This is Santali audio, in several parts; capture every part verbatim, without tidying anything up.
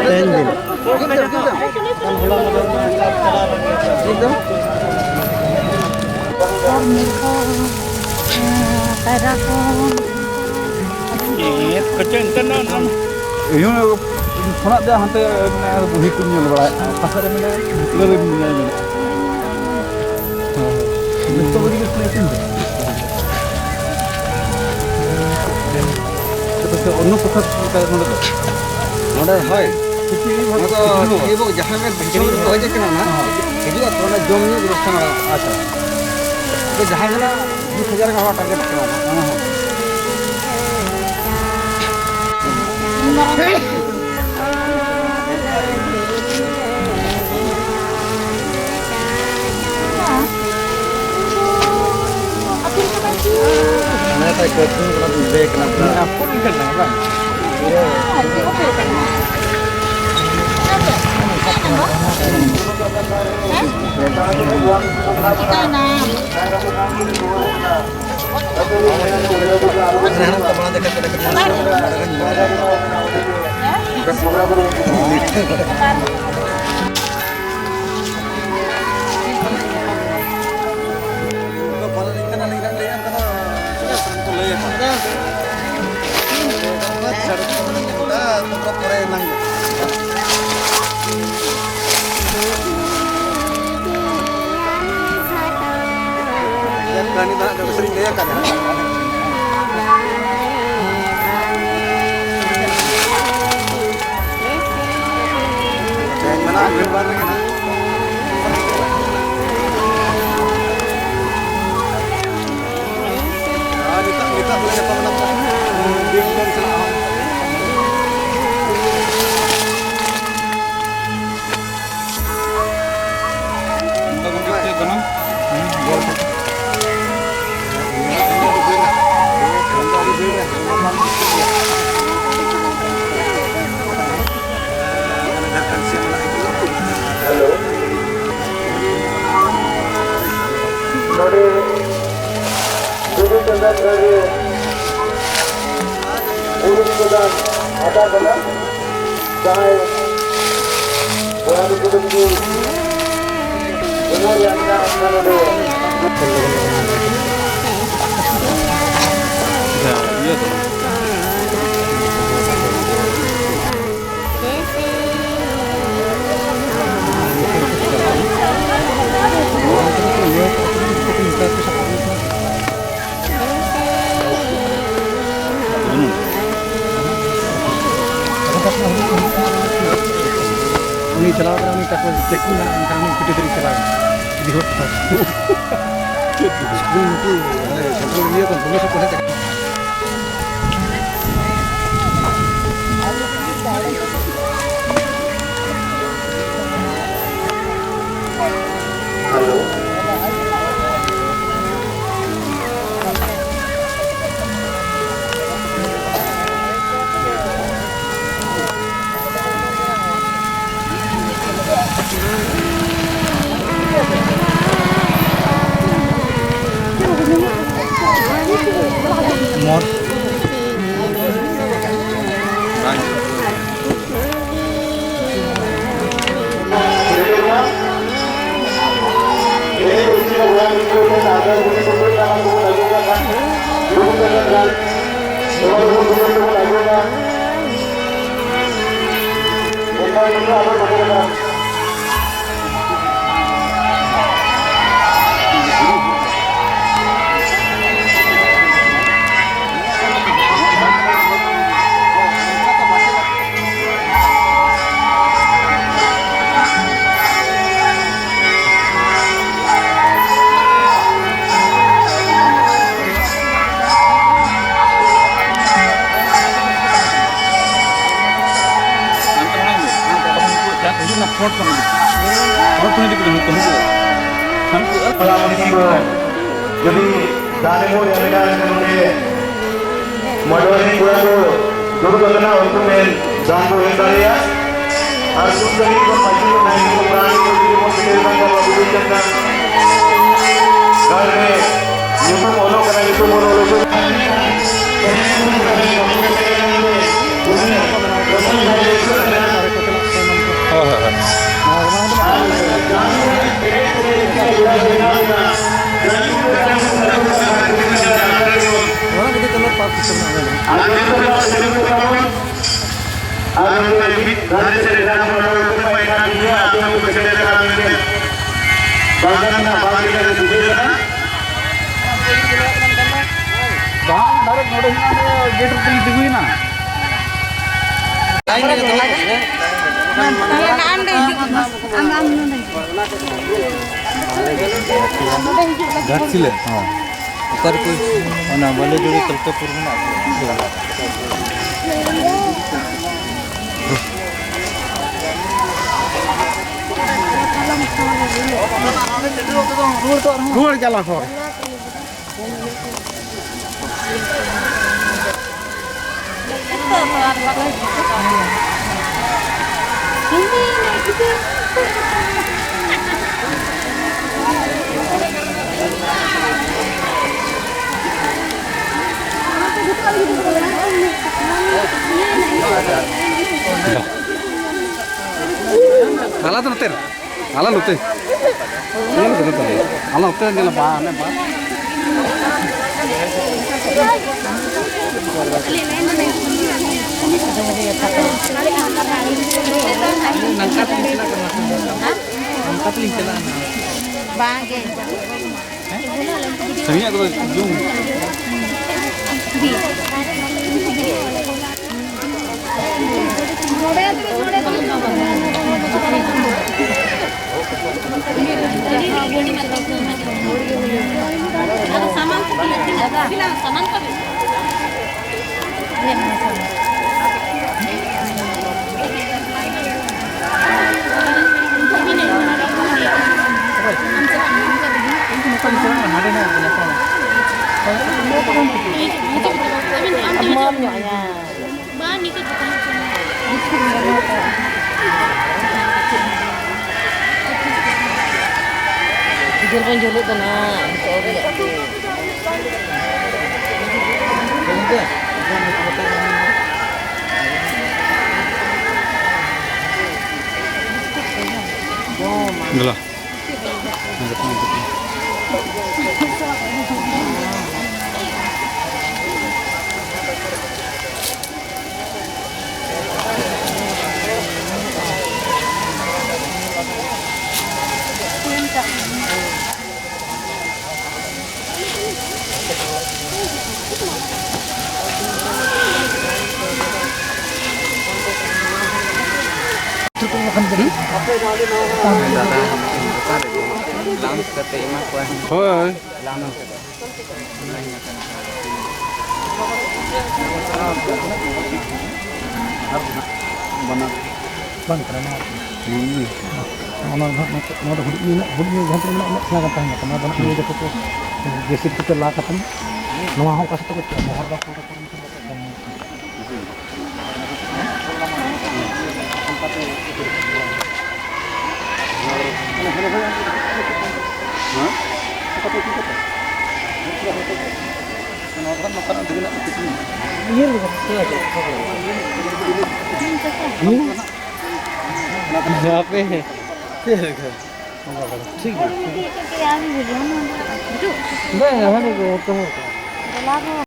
ᱛᱮᱦᱮᱧ ᱫᱤᱱ᱾ ᱠᱟᱭᱨᱟ ᱠᱚ᱾ ᱪᱮᱫ ᱠᱚᱪᱚ ᱤᱱᱠᱟᱹ ᱱᱟ-, ᱱᱟ-, ᱤᱧ ᱦᱚᱸ ᱯᱷᱳᱱᱟᱜ ᱛᱮ ᱦᱟᱱᱛᱮ ᱢᱮᱱᱟᱭᱟ, ᱵᱩᱲᱦᱤ ᱠᱚᱧ ᱧᱮᱞ ᱵᱟᱲᱟᱭᱮᱫ ᱠᱚᱣᱟ, ᱚᱠᱟ ᱥᱮᱫ ᱨᱮ ᱢᱮᱱᱟᱭᱟ, ᱵᱷᱤᱛᱨᱤ ᱨᱮ ᱢᱮᱱᱟᱭᱟ ᱢᱮᱱᱟᱭᱟ᱾ ᱦᱳᱭ, ᱦᱳᱭ᱾ ᱡᱚᱛᱚ ᱵᱟᱡᱮ ᱜᱮ ᱥᱮ ᱛᱤᱱ ᱨᱮ? ᱛᱚᱵᱮ ᱥᱮ ᱚᱱᱱᱚ ᱯᱨᱚᱥᱟᱫ ᱞᱮᱠᱟ ᱱᱚᱰᱮ ᱫᱚ? ᱱᱚᱰᱮ, ᱦᱳᱭ᱾ ᱠᱷᱤᱪᱲᱤ ᱵᱷᱟᱜᱽ, ᱱᱚᱣᱟ ᱫᱚ ᱠᱷᱤᱪᱲᱤ ᱵᱷᱟᱜᱽ᱾ ᱮᱵᱚᱝ ᱡᱟᱦᱟᱸ ᱜᱮ ᱫᱤᱥᱚᱢ ᱨᱮᱠᱚ ᱦᱮᱡ ᱟᱠᱟᱱᱟ ᱱᱟᱦᱟᱜ, ᱦᱤᱡᱩᱜ ᱟᱠᱚ, ᱚᱱᱟ ᱡᱚᱢ ᱧᱩ ᱵᱮᱵᱚᱥᱛᱷᱟ ᱢᱮᱱᱟᱜᱼᱟ᱾ ᱟᱪᱪᱷᱟ᱾ ᱛᱚ ᱡᱟᱦᱟᱸ ᱜᱮ ᱱᱟᱦᱟᱜ ᱵᱤᱥ ᱦᱟᱡᱟᱨ ᱜᱟᱱ ᱦᱚᱲᱟᱜ target ᱠᱟᱱᱟ ᱱᱟᱦᱟᱜ᱾ ᱦᱮᱸ, ᱦᱮᱸ᱾ ᱠᱟᱹᱦᱱᱤ ᱫᱚ ᱦᱟᱸᱜ ᱡᱚᱛᱚ ᱥᱮᱫ ᱤᱧ ᱞᱟᱹᱭ ᱟᱠᱟᱫᱟ ᱦᱟᱸᱜ᱾ ᱛᱮᱦᱮᱧ ᱢᱟ ᱱᱟᱦᱟᱜ ᱵᱷᱤᱲ ᱵᱷᱟᱲ ᱨᱮᱜᱮ ᱱᱟᱦᱟᱜ᱾ ᱟᱨ ᱱᱤᱛᱚᱜ, ᱱᱤᱛᱚᱜ ᱫᱚ ᱡᱚᱛᱚ ᱢᱮᱱᱟᱜ ᱠᱚᱣᱟ᱾ ᱵᱤᱨ ᱵᱚᱱ ᱪᱟᱞᱟᱜᱼᱟ᱾ ᱚᱱᱠᱟ ᱜᱚᱢᱠᱮ ᱪᱮᱫ ᱠᱟᱱᱟ? ᱦᱩᱸ, ᱜᱚᱞ ᱠᱟᱛᱮ᱾ ᱱᱚᱰᱮ ᱥᱤᱫᱩ ᱪᱟᱸᱫᱟᱱ ᱜᱟᱲ ᱨᱮ ᱜᱩᱨᱩ ᱯᱨᱚᱫᱟᱱ ᱟᱠᱟᱫ ᱵᱚᱱᱟ, ᱡᱟᱦᱟᱸᱭ ᱵᱚᱭᱦᱟ ᱢᱤᱥᱤᱨ ᱠᱚ ᱡᱮᱢᱚᱱ ᱨᱮᱭᱟᱜ ᱢᱮᱱᱟᱜ ᱚᱱᱠᱟ ᱱᱚᱰᱮ ᱩᱱᱤ ᱪᱟᱞᱟᱣ ᱠᱟᱱᱟ, ᱩᱱᱤ ᱛᱟᱨᱯᱚᱨ ᱪᱮᱠ ᱠᱚ ᱢᱮᱱᱟᱜᱼᱟ, ᱮᱱᱠᱷᱟᱱ ᱩᱱᱤ ᱪᱷᱩᱴᱤ ᱫᱷᱟᱹᱨᱤᱡ ᱪᱟᱞᱟᱣ ᱮᱱᱟ᱾ ᱤᱫᱤ ᱦᱚᱲ ᱠᱚ᱾ ᱥᱠᱩᱞ ᱱᱩᱠᱩ, ᱢᱟᱱᱮ, ᱥᱮᱱᱴᱨᱟᱞ ᱤᱭᱟᱹ ᱠᱷᱚᱱ ᱯᱨᱚᱢᱳᱥᱚᱱ ᱠᱚ ᱦᱮᱡ ᱟᱠᱟᱱᱟ᱾ ᱡᱩᱫᱤ ᱫᱟᱨᱮ ᱵᱚᱱ ᱧᱟᱢ ᱞᱮᱠᱷᱟᱱ ᱱᱚᱰᱮ ᱢᱟᱰᱣᱟ ᱨᱮᱱ ᱠᱚᱲᱟ ᱠᱚ ᱫᱩᱲᱩᱵ ᱟᱠᱟᱱᱟ, ᱩᱱᱠᱩ ᱴᱷᱮᱱ ᱫᱟᱱ ᱵᱚᱱ ᱮᱢ ᱫᱟᱲᱮᱭᱟᱜᱼᱟ᱾ ᱟᱨ ᱥᱩᱨ ᱥᱟᱺᱜᱤᱧ ᱠᱷᱚᱱ ᱢᱟᱹᱡᱷᱤ ᱠᱚ, ᱱᱟᱭᱠᱮ ᱠᱚ, ᱯᱟᱨᱟᱱᱤᱠ ᱠᱚ ᱡᱩᱫᱤ ᱵᱚᱱ ᱥᱮᱴᱮᱨ ᱞᱮᱱᱠᱷᱟᱱ ᱵᱟᱵᱟ ᱵᱤᱫᱩ ᱪᱟᱸᱫᱟᱱ ᱟᱨ ᱱᱤᱛᱚᱜ ᱫᱚ ᱥᱮᱨᱮᱧ ᱠᱚ ᱛᱟᱵᱚᱱ᱾ ᱟᱨ ᱱᱚᱰᱮ ᱢᱤᱫ ᱫᱷᱟᱨᱮ ᱥᱮᱫ ᱨᱮ ᱡᱟᱦᱟᱸ ᱵᱚᱱ ᱨᱚᱲ ᱠᱟᱱᱟ, ᱮᱱᱠᱷᱟᱱ ᱱᱤᱭᱟᱹ ᱟᱯᱮ ᱦᱚᱸ ᱯᱮ ᱥᱮᱴᱮᱨ ᱟᱠᱟᱱᱟ ᱢᱮᱱᱛᱮ᱾ ᱵᱟᱝᱠᱷᱟᱱ ᱱᱟᱜ ᱵᱟᱝ ᱞᱮᱠᱟ ᱜᱮ ᱵᱩᱡᱷᱟᱹᱜ ᱠᱟᱱᱟ᱾ ᱵᱟᱝ, direct ᱱᱚᱰᱮ ᱦᱮᱱᱟᱜ, ᱱᱚᱰᱮ gate ᱨᱮ ᱛᱤᱸᱜᱩ ᱦᱩᱭᱱᱟ᱾ ᱛᱟᱦᱞᱮ ᱱᱟᱜ ᱟᱢ ᱫᱚ ᱦᱤᱡᱩᱜ ᱢᱮ᱾ ᱟᱢ, ᱟᱢ ᱱᱚᱰᱮ ᱦᱤᱡᱩᱜ ᱢᱮ᱾ ᱜᱷᱟᱴᱥᱤᱞᱟᱹ? ᱦᱚᱸ᱾ ᱚᱠᱟ ᱨᱮᱠᱚ ᱤᱥᱤᱱᱟ? ᱚᱱᱟ ᱵᱟᱞᱮᱡᱩᱲᱤ ᱠᱚᱞᱠᱟᱯᱩᱨ ᱢᱮᱱᱟᱜ ᱠᱚᱣᱟ᱾ ᱨᱩᱣᱟᱹᱲ ᱪᱟᱞᱟᱜ ᱦᱚᱨ᱾ ᱟᱞᱟᱫᱟ ᱱᱚᱛᱮ ᱨᱮ᱾ ᱟᱞᱮ ᱱᱚᱛᱮ, ᱱᱚᱛᱮ, ᱟᱞᱮ ᱱᱚᱛᱮ ᱨᱮ ᱧᱮᱞ ᱢᱮ, ᱵᱟ, ᱦᱟᱱᱮ ᱵᱟ᱾ ᱱᱚᱝᱠᱟ ᱛᱮᱞᱤᱧ ᱪᱟᱞᱟᱜ ᱠᱟᱱᱟ᱾ ᱱᱚᱝᱠᱟ ᱛᱮᱞᱤᱧ ᱪᱟᱞᱟᱜᱼᱟ᱾ ᱵᱟᱝ ᱜᱮ᱾ ᱥᱟᱺᱜᱤᱧᱟᱜ ᱠᱚᱫᱚ ᱡᱚᱢ᱾ ᱵᱟᱝ, ᱱᱤᱛᱚᱜ ᱫᱚ ᱛᱟᱦᱮᱸ ᱦᱚᱪᱚ ᱢᱮ᱾ ᱜᱤᱫᱟᱹᱨ ᱵᱚᱱ ᱡᱩᱞᱩᱜ ᱠᱟᱱᱟ, ᱱᱤᱛᱚᱜ ᱟᱹᱣᱨᱤᱭᱟᱜ ᱛᱮ᱾ ᱫᱮᱞᱟ᱾ ᱫᱟᱫᱟ, ᱚᱠᱟ ᱨᱮ ᱞᱟᱢᱥ ᱠᱟᱛᱮ ᱮᱢᱟ ᱠᱚᱣᱟ᱾ ᱦᱳᱭ᱾ ᱞᱟᱢᱥ ᱠᱟᱛᱮ᱾ ᱵᱟᱝ ᱠᱟᱱᱟ ᱱᱚᱣᱟ᱾ ᱦᱩᱸ᱾ ᱚᱱᱟ ᱫᱚ ᱦᱟᱸᱜ ᱱᱚᱣᱟ ᱫᱚ ᱦᱩᱰᱤᱧ ᱢᱮᱱᱟᱜ, ᱦᱩᱰᱤᱧ ᱡᱟᱦᱟᱸ ᱛᱤᱱᱟᱹᱜ ᱢᱮᱱᱟᱜᱼᱟ, ᱩᱱᱟᱹᱜ ᱥᱮᱬᱟ ᱜᱟᱱ ᱛᱟᱦᱮᱸ ᱠᱟᱱᱟ᱾ ᱚᱱᱟ ᱫᱚ ᱦᱟᱸᱜ ᱱᱤᱭᱟᱹ ᱡᱚᱛᱚ ᱠᱚ ᱡᱮᱥᱤᱵᱤ ᱠᱚᱛᱮ ᱞᱟ ᱠᱟᱛᱮ ᱱᱚᱣᱟ ᱦᱚᱸ ᱚᱠᱟ ᱥᱮᱫ ᱛᱮᱠᱚ ᱪᱟᱞᱟᱜᱼᱟ? ᱢᱚᱦᱚᱨ ᱫᱚ ᱚᱠᱟ ᱥᱮᱫ ᱛᱮ? ᱦᱟᱯᱮ᱾ ᱴᱷᱤᱠ ᱜᱮᱭᱟ᱾ ᱵᱟᱝ, ᱦᱟᱸᱰᱮ ᱠᱚ ᱛᱟᱦᱮᱸ ᱠᱟᱱᱟ᱾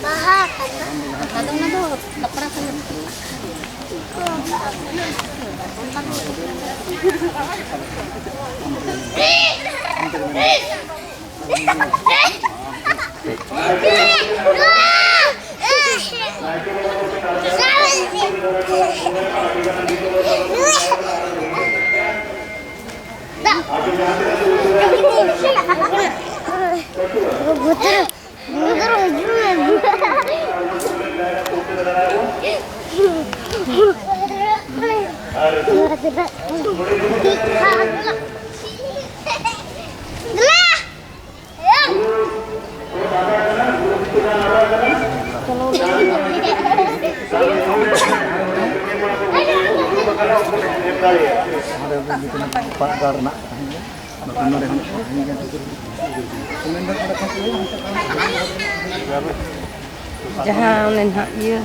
ᱵᱟᱦᱟ ᱠᱟᱱᱟ᱾ ᱟᱫᱚ ᱚᱱᱟ ᱫᱚ ᱠᱟᱯᱲᱟ ᱠᱟᱱᱟ᱾ ᱡᱟᱦᱟᱸ ᱚᱱᱮ ᱱᱟᱦᱟᱜ ᱤᱭᱟᱹ